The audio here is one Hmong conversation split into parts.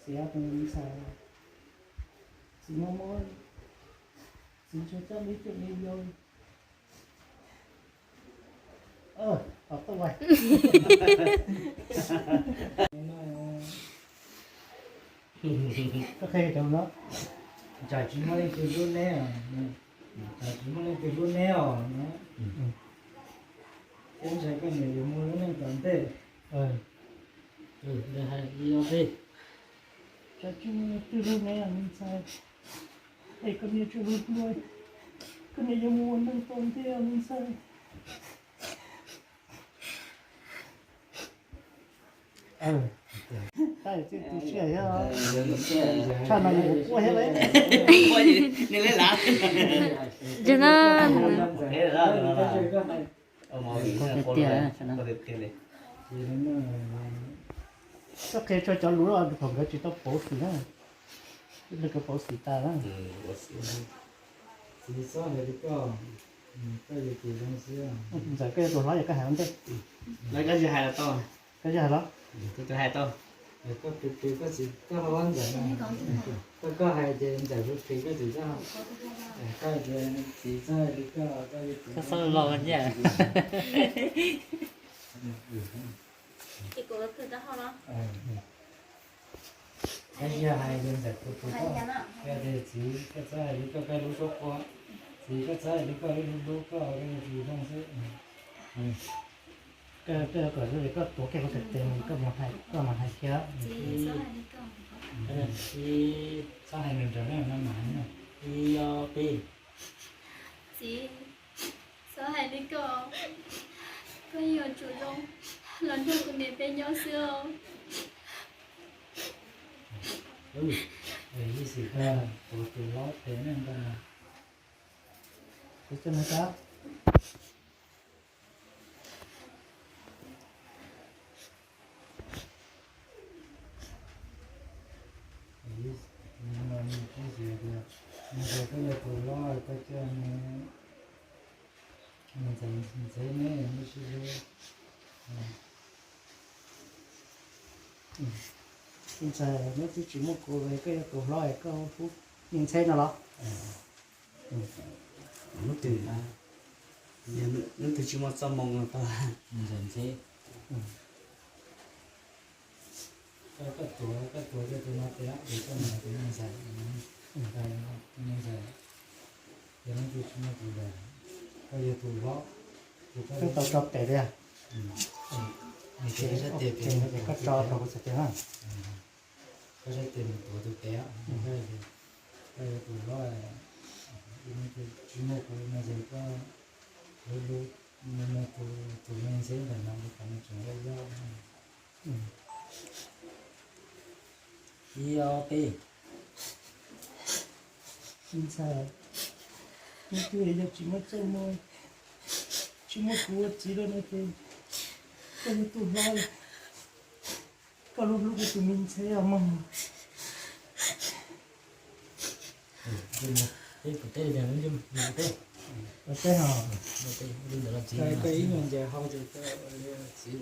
Txiv tus ntxhais, txiv muaj muaj, txiv tsis coj li cuag li yau. Tos tuaj, koj qhia cov no. Tsam tsis muaj leej twg hlub neb os, tsam tsis muaj leej twg hlub neb os no. Peb ntshai koj niam yuav mus lub neej tom ntej. Tsam tsis muaj leej twg hlub neb os me ntxhais, es koj niam tsuas hlub koj, koj niam yuav mus ua neej tom ntej os me ntxhais. Tshaj no yuav ua quaj thiab lauj. Tiag tiag. Koj qhia tso cov lus thaum nkawd tsis tau pauv xwm na, nws kawd pauv xwm tas na. Txiv txhob hais li koj, koj yuav tsum zoo xwb. Ntxawm, koj yuav tus hlob yog koj hais ua ntej. Koj tsis hais los? Koj tsis hais los? Koj tus hais tau. Koj tus hais tau. Koj hais ces Ntxawm tus hais koj tsis tau. Koj ces txiv txhob hais li koj, koj yuav tsum, koj txhob los nyiaj. Koj tsis hais ces Ntxawm tus tus koj, koj tias txiv koj txhob hais li koj, koj lub suab qua, txiv koj txhob hais li koj, lub lub koj, koj yuav tsum zoo xwb. Koj, koj kom koj tuav kiag kuv tus tes mus, koj mus hais, koj mus hais thiab. Txiv, txhob hais nws nraim no mas hais na. Ib, ob, peb. Txiv, txhob hais li koj, koj yuav tsum zoo los nrog kuv niam peb nyob xwb os. Ib xwm koj tus hlob phem neej ntag. Ib xwm tias, ib xwm koj yog tus hlob, koj coj nws, nws ntxhais neb neb sib hlub. Ntxhais, hnub twg tsis muaj kuv, koj yog tus hlob es koj hlub me ntxhais no los? Hnub twg, hnub twg tsis muaj txoj moo no tau ntxhais ntxheb. Koj, koj tuav, koj tuav kiag tus no tias, koj mus hais tus me ntxhais, me ntxhais, yog hnub twg tsis muaj kuv los, koj yog tus hlob, koj tau tso tes tiag. Koj tso rau kuv txhais tes na. Koj txhais tes mus tuav tus tes, koj yog tus hlob, tsis muaj kuv no ces koj hlub hlub tus me ntxheb ntawm no kom nws tseem yau yau. Ib, ob, peb. Ntxhais, hnub twg yog tsis muaj txoj moo, tsis muaj kuv ua txiv rau no ces koj yog tus hlob, koj hlub hlub kuv tus me ntxheb os mog. Ua teb os, koj ib nyuag nce hau ces koj ua li txiv.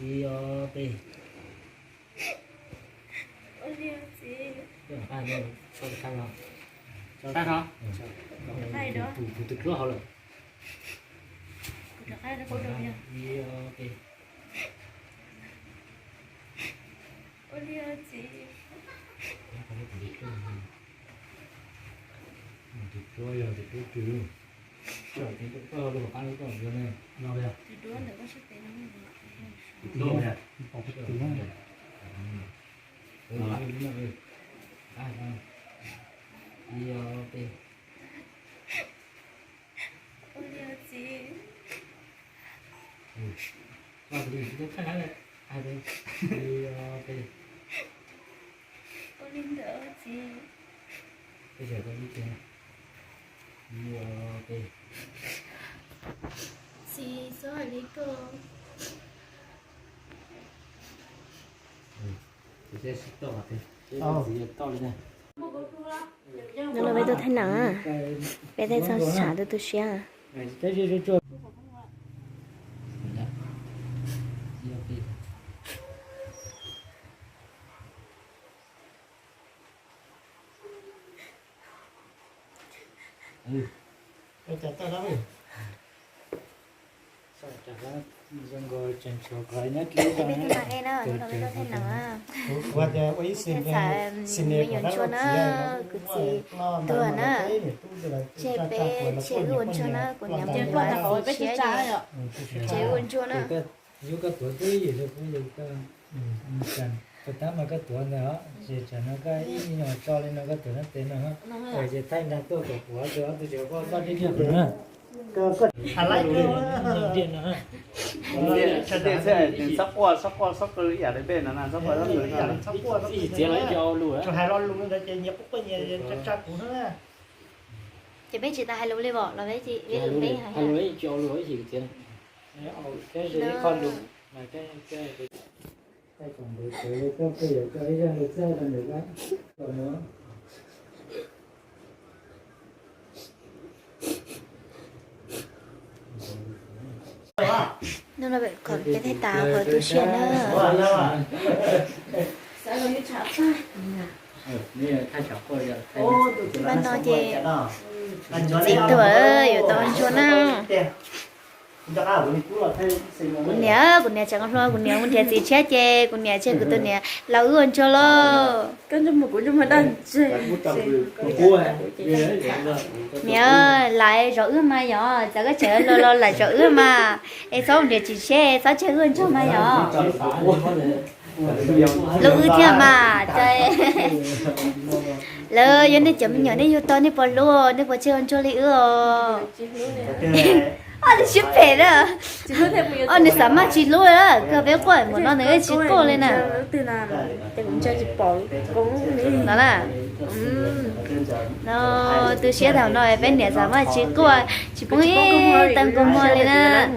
Ib, ob, peb. Tus, tus, tus duab hauv lawm. Ib, ob, peb. Tus duab yog tus duab twg? Koj los rau hauv qab lub koj no ne. Tus duab ntawm koj sab tes no. Tus duab, tus duab. Ib, ob, peb. Ua li txiv. Ua li ntawd txiv. Txiv, txhob hais li koj. Txiv, txiv toj li ntag. No peb tuaj thaij neem, peb thaij txog tshav tu tu siab. Peb tuaj thaij neem, thaij txham me nyuam ntsuag na, kuv txiv tuag na, tseg peb tseg wb ua ntsuag na, kuv niam mus yuav txiv tshiab ces tseg wb ua ntsuag na. Yus koj tuav twb yim li kuv yus koj, koj tab mas koj tuav ntawd os, ces tsam no koj ib nyuag tso li no koj tuav nab tes no, ces thaij nrog tuaj kom kuv ob tug, ob tug tsev koj koj dib dib na. Txhob quaj, txhob quaj, txhob quaj ib yam li peb no na, txhob quaj, txhob quaj. Tsis hais lo lus ntawd ces nyias quaj quaj nyias tsa tsa kuv na. Ces peb tsis tas hais lus li os, los peb tsis hais lus, peb hais lus ib tsis ua lus ib yam li tias. Hnub no peb thaij tas qhov tu siab na. Pab no ces txiv tuag yuav tau ntsuag na. Kuv niam, kuv niam tseem hluas, kuv niam mus nrhiav txiv tshiab ces kuv niam tseg kuv tus niam laus wb ua ntsuag lauj. Niam, lawv zov wb mas yog, txawm koj tseem hluas los lawv zov wb mas, es txhob mus nrhiav txiv tshiab, txhob tseg wb ua ntsuag mas yog. Hlub wb thiab mas, lawv yog nej cov me nyuam nej yug tau nej puas hlub, nej puas tseg ua ntsuag li wb os? Ob tug siab phem na. Ob, nws xav mas tsis hlub, kawg peb quaj mus no nws tsis quaj li na. No na, no tu siab thaum no peb niam xav mas tsis quaj, tsis poob ib tag kua muag li na.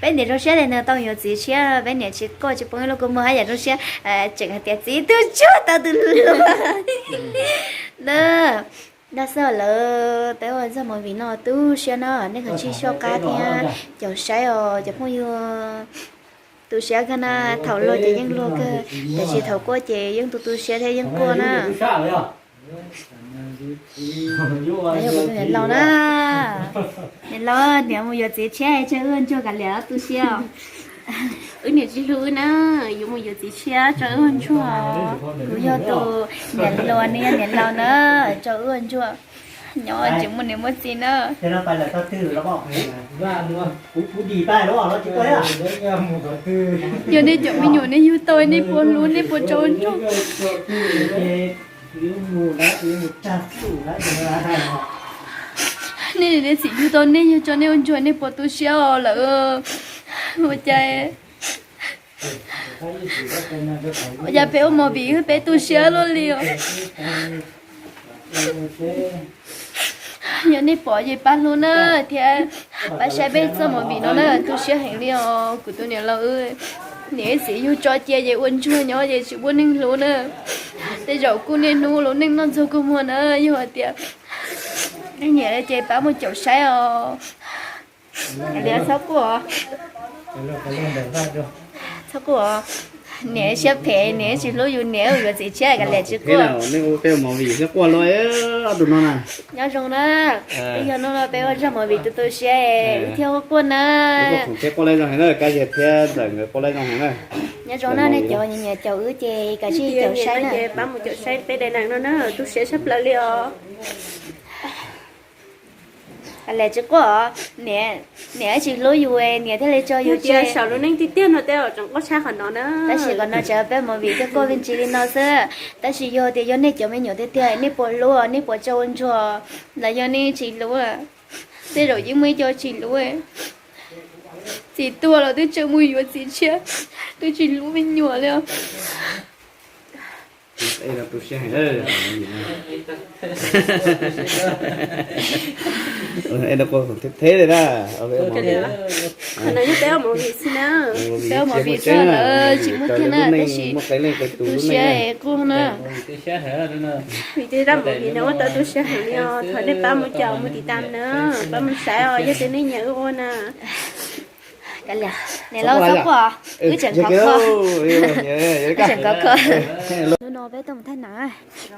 Peb niam zoo siab li nws tau yuav txiv tshiab, peb niam tsis quaj tsis poob ib lub kua muag haj yam zoo siab, tseem hais tias txiv twb tsuag tau tus hlub na. Dab xwb lawm, peb ua zaj movie no tu siab na, nej kav tsij soj qab thiab caum saib os cov phooj ywg. Tu siab kawg na, thaum luag ces yeej luag kawg, tab sis thaum quaj ces yeej tu tu siab thiab yeej quaj na. Yog kuv tus niam laus na, niam laus, niam mus yuav txiv tshiab tseg wb ua ntsuag kav liam tu siab. Wb niam tsis hlub wb na, yuav mus yuav txiv tshiab tso wb ua ntsuag. Kuv yog tus niam hluas, nws yog niam laus na, tso wb ua ntsuag. Nyob tsis muaj niam muaj txiv na. Yog nej cov me nyuam nej yug tau nej puas hlub, nej puas tso ua ntsuag? Nej, nej txiv yug tau nej yug tso nej ua ntsuag nej puas tu siab os lawm? Ua cas, ua cas peb ua movie peb tu siab luaj li os? Yog nej pom ces pab hlub na, thiab pab saib peb txoj movie no na, tu siab heev li os. Kuv tus niam laus, niam txiv yug tso cia ces ua ntsuag nyob ces tsis muaj neeg hlub na. Tej zaum kuj niaj hnub lub neej noj ntxuag kua muag na, yog hais tias nej nyiam ces pab mus caum saib os. Kav liam txhob quaj. Txhob quaj. Niam siab phem, niam tsis hlub yus, niam yuav txiv tshiab, kav liam tsis quaj. Nyob zoo na, yog hnub no peb ua zaj movie tu tu siab, wb thiaj quaj quaj na. Nyob zoo na, nej cov nyiam caum wb ces kav tsij caum saib na. Pab mus caum saib peb daim neeg no na, tu siab tshaj plaws li os. Kav liam tsis quaj os, niam, niam tsis hlub yus, niam thiaj li tso yus tseg. Saum lub neej tiag tiag no tej zaum tseem quaj tshaj qhov no na. Tab sis qhov no tseem peb movie thiaj quaj me ntsis li no xwb. Tab sis yog tias yog nej cov me nyuam tiag tiag, nej puas hlub, nej puas tso ua ntsuag, los yog nej tsis hlub, tej zaum yeej muaj ib co tsis hlub. Txiv tuag los twb tseem mus yuav txiv tshiab, twb tsis hlub me nyuam li os. Es no tu siab heev. Es no quaj thiab thiab li na. Qhov no yog peb ua movie xwb na. Peb ua movie txog lawv tsis muaj kiag na, tab sis tu siab quaj na. Vim tej zaj movie no ua tau tu siab heev li os, thov nej pab mus caum mus tiv tam na, pab mus saib os yog tias nej nyiam wb ua na. Niam laus txhob quaj, wb tseem khov kho, wb tseem khov kho. Hnub no peb tuaj mus thaij nam,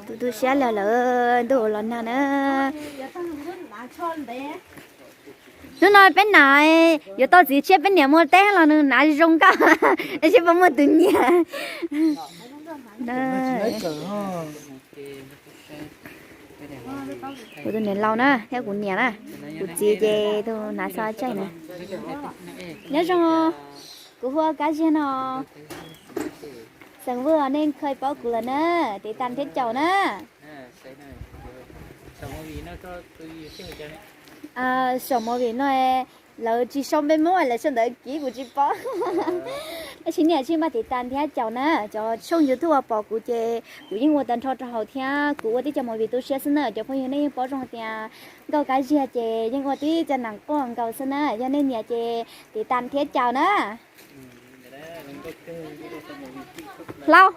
tu tu siab lawm lawm ntuj los nag na. Hnub no peb nam yuav tau txiv tshiab, peb niam mus teb los nws hnav zoo nkauj, tab sis puas muaj tus nyiam. Kuv tus niam laus na thiab kuv niam na, kuv txiv ces tus hnav xov tsaij na. Nyob zoo, kuv hu ua Kab Ziag no. Xeem Vwj, nej kha paub kuv lawm na, tiv tam thiab caum na. Saum movie no lawv tsis sau npe Hmoob, lawv sau ntawv kiv kuv tsis paub. Tab sis nej cia li tiv tam thiab caum na, cov tshooj YouTube uas pom kuv ces kuv yeej ua tag nrho rau hauv thiab kuv ua tib co movie tu siab xwb na. Cov phooj ywg nej yeej paub zoo tias Nkauj Kab Ziag ces yeej ua tib co nam quaj nkaus xwb na. Yog nej nyiam ces tiv tam thiab caum na. Hlau.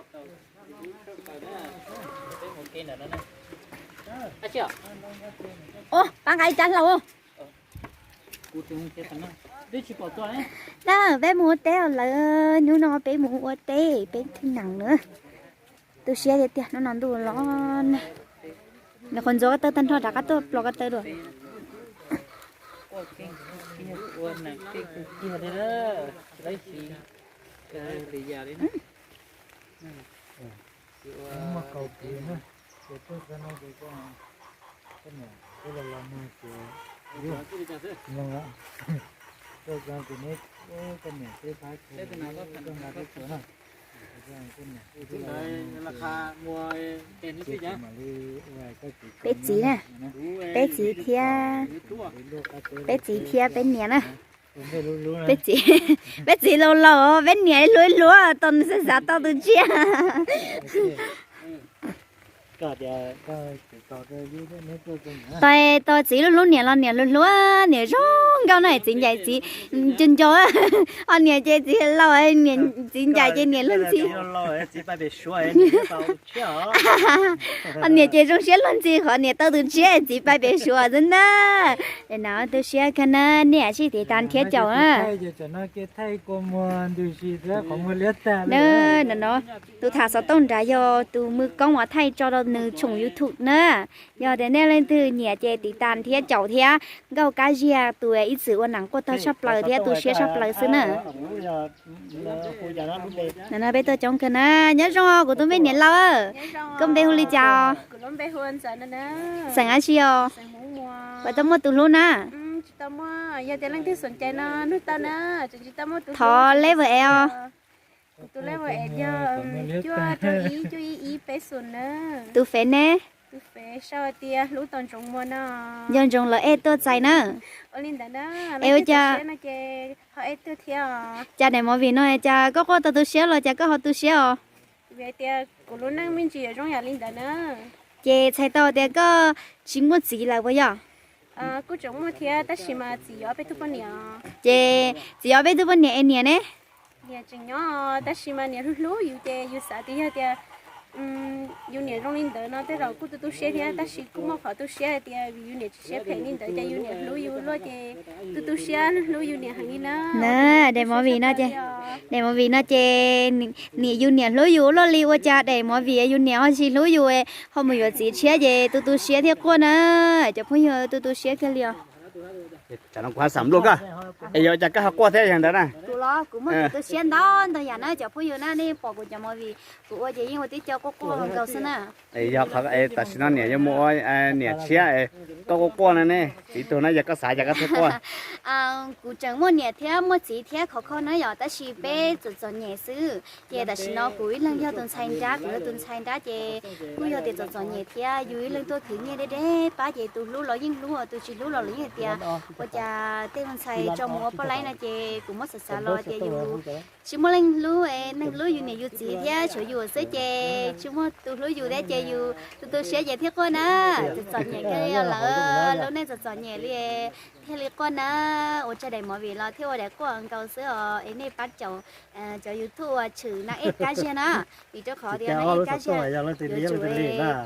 Ua pab nqa ib cab hlau. Na, peb mus ua teb os lawm, hnub no peb mus ua teb peb thwj nam na. Tu siab tiag tiag, hnub no ntuj los nag. Nws qhuav ntxuav ko taw tag nrho rov qab tuaj plos ko taw dua. Peb txiv na, peb txiv thiab, peb txiv thiab peb niam na. Peb txiv, peb txiv laus laus, peb niam hlub hlub tau nws xav xav tau tus tshiab. Tau, tau txiv hlub hlub niam los niam hlub hlub, niam zoo nkauj na, txiv ncaim txiv nco nco. Ho niam ces txiv laus, txiv ncaim ces niam luag ntxhi. Ho niam ces zoo siab luag ntxhi, qhov niam tau tus tshiab txiv pais pem Suav xwb na. No tu siab kawg na, nej sib tiv tam thiab caum na. No, tus tham xov tooj nrad yog tus mwj koob uas thaij tso rau nws tshooj YouTube na. Yog tias nej leej twg nyiam ces tiv tam thiab caum thiab. Nkauj Kab Ziag tus ib txwm ua nam quaj tag tshaj plaws thiab tu siab tshaj plaws xwb na. No peb tuaj coob kawg na, nyob zoo kuv tus me niam laus. Koj npe hu li cas? Xeem dab tsi os? Puas tau muaj tus hlub na? Thov level es os. Tus level es yog cuaj rau ib, cuaj ib ib peb xoom na. Tus fev ne? Tus fev sau tias hlub tau ntsoov muag no. Nco ntsoov lawv ej tuaj txais na. Es ua cas? Cas daim movie no cas koj quaj tau tu siab los cas koj ho tu siab os? Tias kuv lub neej me ntsis yuav zoo yam li ntawd na. Ces txhais tau tias koj tsis muaj txiv lawm puas yog? Kuj tseem muaj thiab tab sis mas txiv yuav ob peb tug poj niam. Ces txiv yuav ob peb tug poj niam es niam ne? Niam tseem nyob tab sis mas niam hlub hlub yus ces yus xav tias yog tias yus niam zoo li ntawd no tej zaum kuj tu tu siab thiab tab sis kuj muaj qhov tu siab hais tias vim yus niam tsis siab phem li ntawd ces yus niam hlub yus luaj ces tu tu siab hlub yus niam heev li na. Na, daim movie no ces, daim movie no ces niam, yus niam hlub yus ua luaj li ua cas daim movie yus niam ho tsis hlub yus ho mus yuav txiv tshiab ces tu tu siab thiab quaj na. Cov phooj ywg, tu tu siab kiag li os. Tsam no kuv ho xam luaj koj, es yog cas koj ho quaj thiab yog ntawd na? Kuv los kuv muaj kev tu siab ntau ntau yam na cov phooj ywg na, nej pom kuv cov movie kuv ua ces yeej ua tib co quaj quaj nkaus xwb na. Yog qhov tam sim no niam yuav mus ua niam tshiab, koj quaj quaj no ne, txiv tuag no yog koj xav cas koj thiaj quaj? Kuv tseem muaj niam thiab muaj txiv thiab khov kho na yom, tab sis peb txom txom nyem xwb. Ces tam sim no kuv ib leeg yog tus ntxhais nrab, kuv yog tus ntxhais nrab ces kuj yog tias txom txom nyem thiab, yus ib leeg tuaj khwv nyiaj deb deb pab ces tus hlub los yeej hlub, tus tsis hlub los lawv yeej hais tias ua cas tej ntxhais tso mus ua poj laib no ces kuv muab xav xav Los ces yus tsis muaj leej hlub, neeg hlub yus niam yus txiv thiab tshuav yus xwb ces tsis muaj tus hlub yus thiab ces yus tu tu siab ces thiaj quaj na. Txom txom nyem kawg li lawm, lub neej txom txom nyem li thiaj li quaj na. Ua tsaug daim movie los thiaj ua daim quaj nkaus xwb os, es nej pab caum cov YouTube uas tshwm nas ej kab ziag na, vim rau qhov tias nas ej kab ziag yuav tsum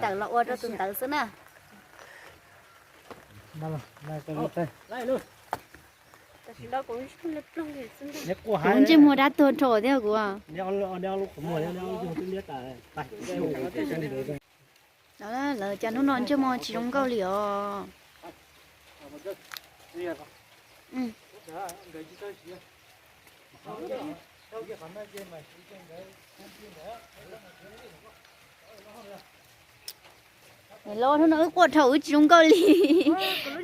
tawm los ua rau tus ntawd xwb na. Kuv ntsej muag dab tuag rho thiab kuv. Lawv cas hnub no ntsej muag tsis zoo nkauj li os. Los hnub no wb quaj dhau wb tsis zoo nkauj li.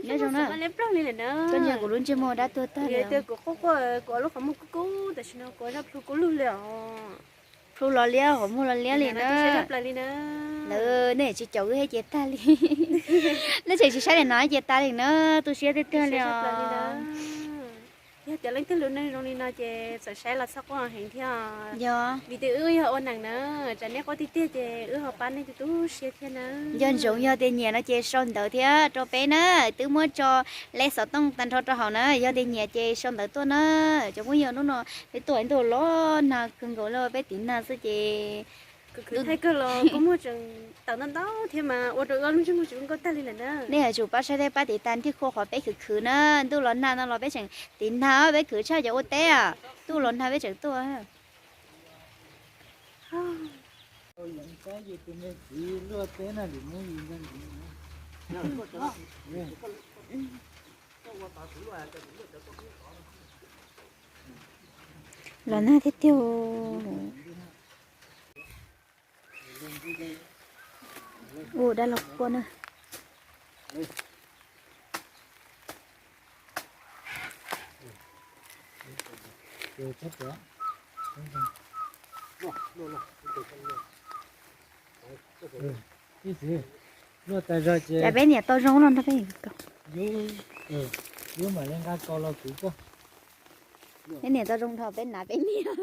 Koj ntsia kuv lub ntsej muag dab tuag tag li. Kuv quaj quaj kuv lub qhov muag kub kub tam sim no kuv zaj plhu kub lug li os. Plhu los liab qhov muag los liab li na. Lawv nej tsis caum wb thiab ces tag li. Nej tseem tsis saib daim no ces tas li na, tu siab tiag tiag li os. Yog tias leej twg lub neej zoo li no ces txawm saib los txhob quaj heev thiab. Yog vim tias wb yog ua neeg na, tsam nej quaj tiag tiag ces wb ho pab nej tu tu siab thiab na. Yog ntsoov yog tias nyiam no ces sau ntawv thiab rau peb na, twb muab tso lej xov tooj tag nrho rau hauv na, yog tias nyiam ces sau ntawv tuaj na. Cov phooj ywg, hnub no peb tuaj ntuj los nag kawg nkaus li, peb tiv nag xwb ces kuv thaij kawg los kuv muag tseem tawm ntau ntau thiab mas ua rau wb lub ntsej muag tsis zoo nkauj tag li lawm na. Nej yuav tsum pab saib thiab pab tiv tas thiaj khuv qhov peb khwv khwv na. Ntuj los nag no los peb tseem tiv nag, peb khwv tshaj cov ua teb, ntuj los nag peb tseem tuaj. Los nag tiag tiag. Ua dab los quaj na. Ib txwm luaj tas zog ces peb niam tau zoo no nrog peb, yus mam li nqa kos los kwv koj. Peb niam tau zoo nrog peb nav peb niam.